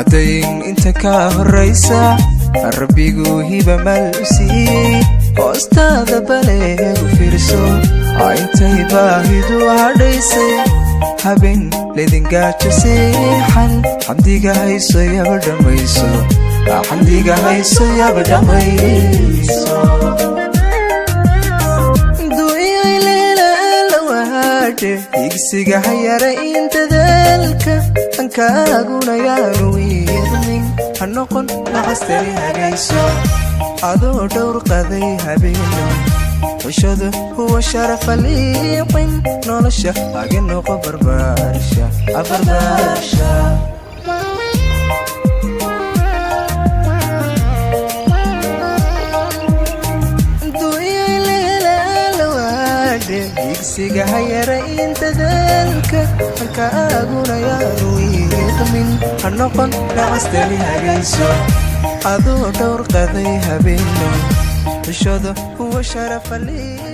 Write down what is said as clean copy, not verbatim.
Hadayn inta kaa horraysa, Rabbiguu hiba maal u siiyey. Hoostaada baleegu fiirso, intay baahidu hadhaysay, habeen ledingaajo seexan. Xamdiga hayso yaba dhammayso, xamdiga hayso yaba dhammayso. Higsiga hayara in dadaalka ankaaguna yaanu wiirmin. Ha noqon nacastari hagayso, adoo dhowr qaday habeeno. Xushadu huwa sharafa liiqin, nolosha haga noqo barbaarsha barbaarsha. Higsiga hayara in dadaalka ankaaguna yaanu wiiqmin. Ha noqon nacastali hagayso, adoo dhowr qaday habeeno. Xushadu huwa sharafa liiqin.